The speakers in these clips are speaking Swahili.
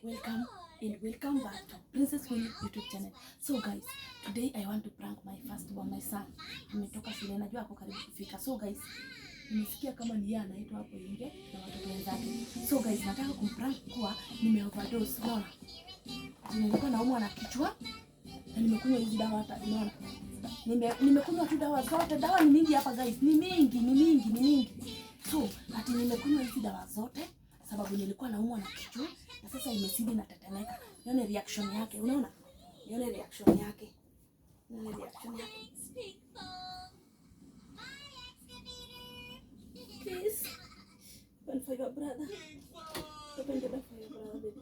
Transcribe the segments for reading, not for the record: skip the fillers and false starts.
Welcome and welcome back to Princess Winnie YouTube channel. So guys, today I want to prank my first born, my son. Ametoka shule, najua ako karibu kufika. So guys, nimesikia kama ni yeye anaitwa hapo nje na watoto wenzake. So guys, nataka kumprank kuwa nime overdose. Unaona? Nilikuwa naumwa na kichwa na nimekunywa hizi dawa hata, unaona? Nimekunywa tu dawa zote. Dawa ni mingi hapa, guys, ni mingi, ni mingi, ni mingi. So ati nimekunywa hizi dawa zote sababu nilikuwa naumwa na kichwa na sasa imezidi, natetemeka. Nione reaction yake, unaona? Nione reaction yake. Nione reaction yake. Please. Open for your brother. Open the door for your brother, baby.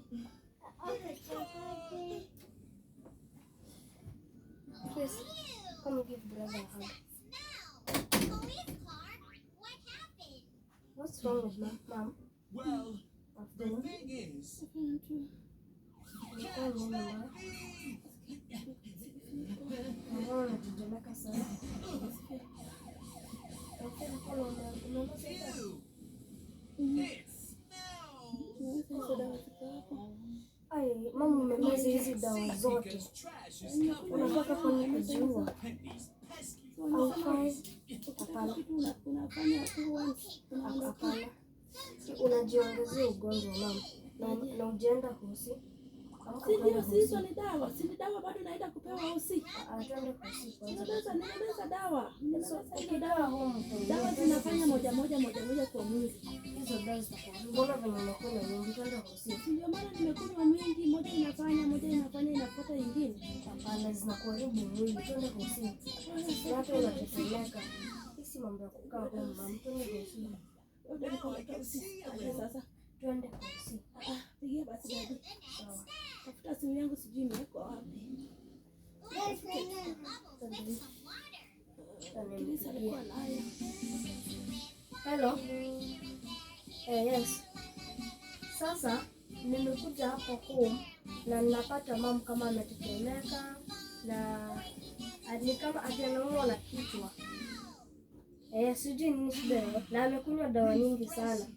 Please, come give brother a hug. What's wrong with mom? Mom? Well, the Afternoon. Thing is, Ulikuwa nini, mama? Mbona unatetemeka sana? Mbona umemeza Ew, it smells. Hizo dawa ziko hapo. Ai, mama, umemeza hizi dawa See, zote. because trash is covered Unataka kwani kujiua? in these pesky Haufai. Hapana. Kitu unafanya tu once, unaondoka. Hapana. Unajiongezea ugonjwa, mama. Na ujaenda hosi. Amka Si twende ndio, si hizo hosi. ni dawa, si ni dawa bado naenda kupewa hosi. Ah, twende hosi kwanza. Nimemeza dawa. Nimemeza So, hizo ukikaa dawa. home utaumia. Dawa zinafanya moja moja moja moja kwa mwili. Hizo dawa zitakuwa. Mbona venye umekunywa nyingi? Twende hosi. Si ndio maana nimekunywa mingi, moja inafanya inafuata ingine. Hapana, zinakuharibu mwili. Twende hosi. Na hata unatetemeka. Hii si mambo ya kukaa home, mama. Twende hosi. Wewe nipeleke hosi. Aje sasa. Twende hosi. Ah, pigia basi daddy. Sawa. Tafuta simu yangu, sijui imewekwa wapi. Twende. Chris alikuwa nayo. Hello. Yes. Sasa nimekuja hapo home na ninapata mum kama ametetemeka na ni kama ati anaumwa na kichwa. Sijui nini shida yake na amekunywa dawa nyingi sana.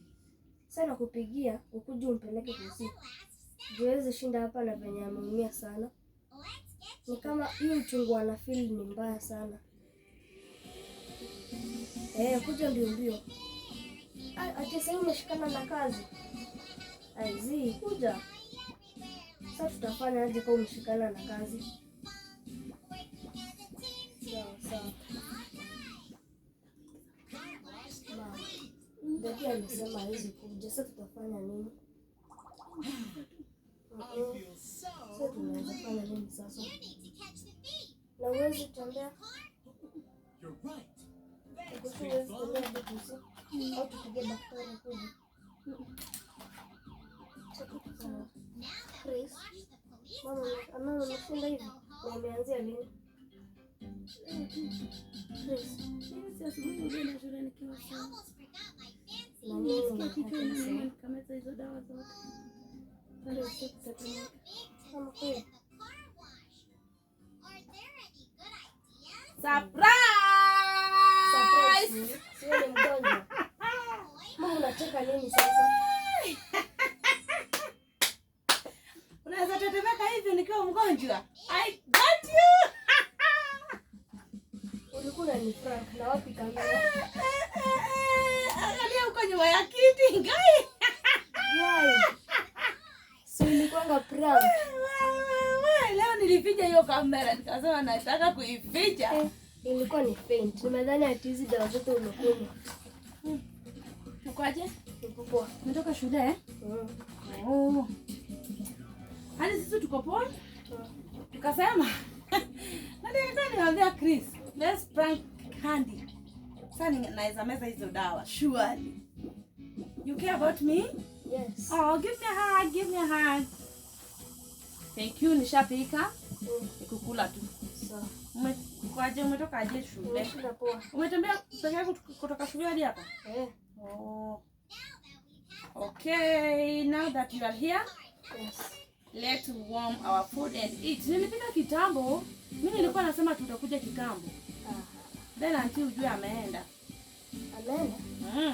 Sasa nakupigia ukuje umpeleke hosi. Huwezi shinda hapa na venye ameumia sana. Ni kama hiyo uchungu ana feel ni mbaya sana. Kuja mbio mbio. Ati sasa umeshikana na kazi. Aizi, kuja. Sasa tutafanya aje kama umeshikana na kazi? Sawa sawa. Mama, daddy amesema hawezi kuja. Sasa tutafanya nini? I feel so Sasa tunaweza fanya nini sasa? Na huwezi tembea? You're right. Thanks, Kuhusu Big huwezi Fun. tembea hadi hosi? Au tupige daktari kuja? Sawa. Chris, mama, mama ameshinda hivi na imeanzia lini? Chris, Mimi si asubuhi nilienda shule nikiwa sawa. Na nini Nilisikia kichwa unataka inauma, kusema? nikameza hizo dawa zote. Sasa kutetemeka. Kama kweli. Surprise! Surprise nini? Si wewe ni mgonjwa? Mama, unacheka nini sasa? Unaweza tetemeka hivi nikiwa mgonjwa? I got you. Ulikuwa unani prank na wapi kamera? Angalia huko nyuma ya kiti. Ngai. Guy. So ilikuwanga prank. Leo nilificha hiyo kamera, nikasema nataka kuificha. Ilikuwa ni faint. Nimedhani ati hizi dawa zote umekunywa. Ukoaje? Niko poa. Umetoka shule, eh? Mm. Oh. Hadi sisi tuko poa. Tukasema na nilikuwa niwaambia Chris, let's prank Candy. Sasa naweza meza hizo dawa. Surely. You care about me? Yes. Oh, give me a hug, give me a hug. Thank you, nishapika. Nikukula tu. Sawa. Umekoaje? Umetoka aje shule? Nimeshinda poa. Umetembea peke yako kutoka shule hadi hapa? Eh. Oh. Okay, now that you are here, let's warm our food and eat. Nilipika kitambo. Mimi nilikuwa nasema tutakuja kitambo. Ah. Then until ujue ameenda. Ameenda? Mm.